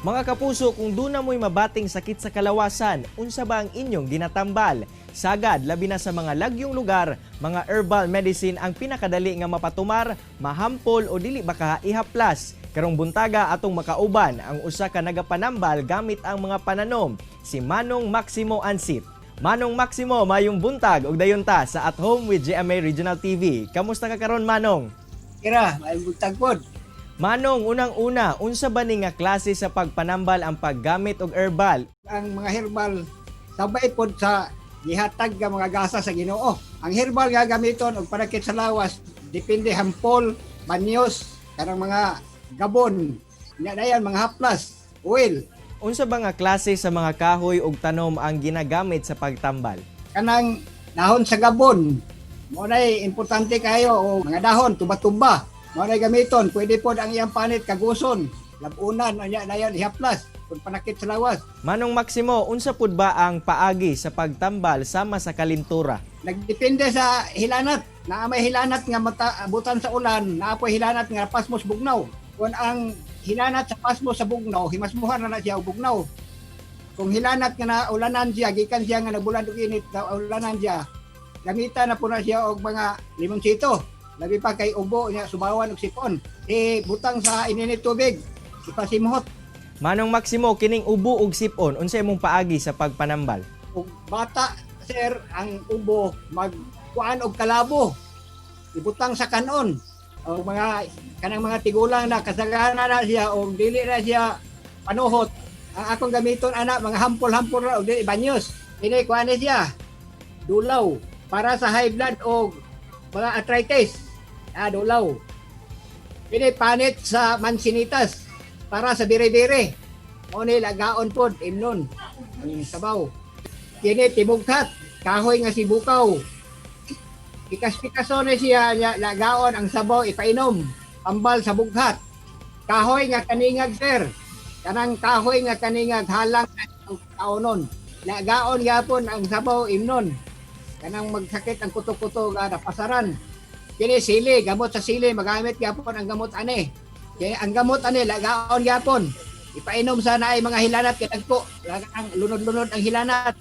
Mga kapuso, kung duna mo'y mabating sakit sa kalawasan, unsa ba ang inyong ginatambal? Sagad, labi na sa mga lagyong lugar, mga herbal medicine ang pinakadali nga mapatumar, mahampol o dili baka ihaplas. Karong buntaga, atong makauban ang usa ka nagapanambal gamit ang mga pananom, si Manong Maximo Ansit. Manong Maximo, mayong buntag ug dayon ta sa At Home with GMA Regional TV. Kamusta ka karon, Manong? Kira, may buntag pod. Manong, unang-una, unsa ba ni nga klase sa pagpanambal ang paggamit og herbal? Ang mga herbal sabay pod sa gihatag nga mga gasa sa Ginoo. Ang herbal nga gamiton og panakit sa lawas, depende: hampol, banyos, kanang mga gabon, nya dayon mga haplas, oil. Unsa ba nga klase sa mga kahoy ug tanom ang ginagamit sa pagtambal? Kanang dahon sa gabon. Mao nay importante kayo o mga dahon tuba-tuba. Mao nay gamiton, pwede pod ang iyang panit kaguson, labunan nya dayon ihaplas kung panakit sa lawas. Manong Maximo, unsa pud ba ang paagi sa pagtambal sama sa kalintura? Nagdepende sa hilanat. Naa may hilanat nga mata, abutan sa ulan, naa po'y hilanat nga pasmos bugnaw. Kung ang hilanat sa pasmos sa bugnaw, himasmuhan na na siya og bugnaw. Kung hilanat nga naulanan siya, gikan siya nga nagbulan og init, naulanan siya, gamitan na po na siya og mga limonsito. Labi pa kay ubo niya, subawan og sipon. E butang sa ininit tubig, ipasimhot. Manong Maximo, kining ubo ug sipon, unsa imong paagi sa pagpanambal? Og bata, sir, ang ubo magkuan og kalabo, ibutang sa kanon. O mga kanang mga tigulang na kasagana na siya og dili na siya panuhot, ang akong gamiton ana mga hampol-hampol ra og dili banyos. Kini kuan ni siya, dulaw, para sa high blood og mga arthritis, dulaw. Kini panit sa mansinitas para sa bire-bire. Mo ni lagaon pod, imnon ang sabaw. Kini tibugkat, kahoy nga sibukaw. Pikas-pikaso ni siya nya, lagaon ang sabaw, ipainom, tambal sa bughat. Kahoy nga kaningag, sir. Kanang kahoy nga kaningag, halang ang kaunon. Lagaon gyapon ang sabaw, imnon. Kanang magsakit ang kuto-kuto nga napasaran. Kini sili, gamot sa sili, magamit gyapon ang gamot ani. Kaya ang gamot ani lagaon gyapon. Ipainom sa naay mga hilanat kay dagko, ang lunod-lunod ang hilanat.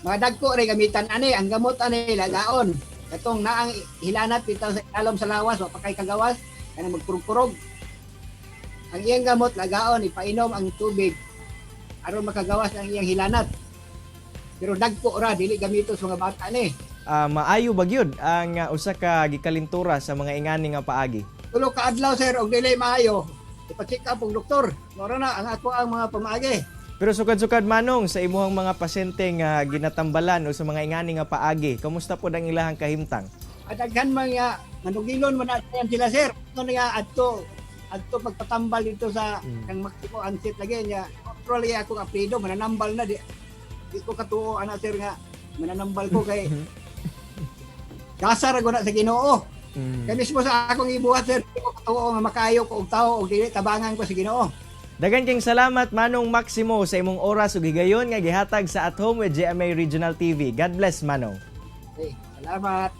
Mga dagko ray gamitan ani ang gamot ani, lagaon. Katong naang hilanat bitaw sa ilalom sa lawas, wa pa kay kagawas, kanang magkurog-kurog. Ang iyang gamot lagaon, ipainom ang tubig aron makagawas ang iyang hilanat. Pero dagko ra, dili gamito sa mga bata ni. Maayo ba gyud ang usa ka gikalintura sa mga ingani nga paagi? 3 ka adlaw, sir, og dili maayo, ipa-check up og doktor. Mora na ang ako ang mga pamaagi. Pero sukad-sukad, Manong, sa imuhang mga pasyente nga ginatambalan o sa mga ingani nga paagi, kamusta pod ang ilahang kahimtang? At daghan man nga manugilon man na yan sila, sir. Ano nga adto adto pagpatambal dito sa kang Maximo Ansit lagi niya. Control ya akong apelyido, mananambal na di ko katuo ana, sir, nga mananambal ko kay gasar ako na sa Ginoo. Kay mismo sa akong ibuhat, sir, di ko katuo nga makayo ko og tawo og dili tabangan ko sa Ginoo. Daghan kayong salamat, Manong Maximo, sa imong oras ug higayon nga gihatag sa At Home with GMA Regional TV. God bless, Manong. Okay, salamat.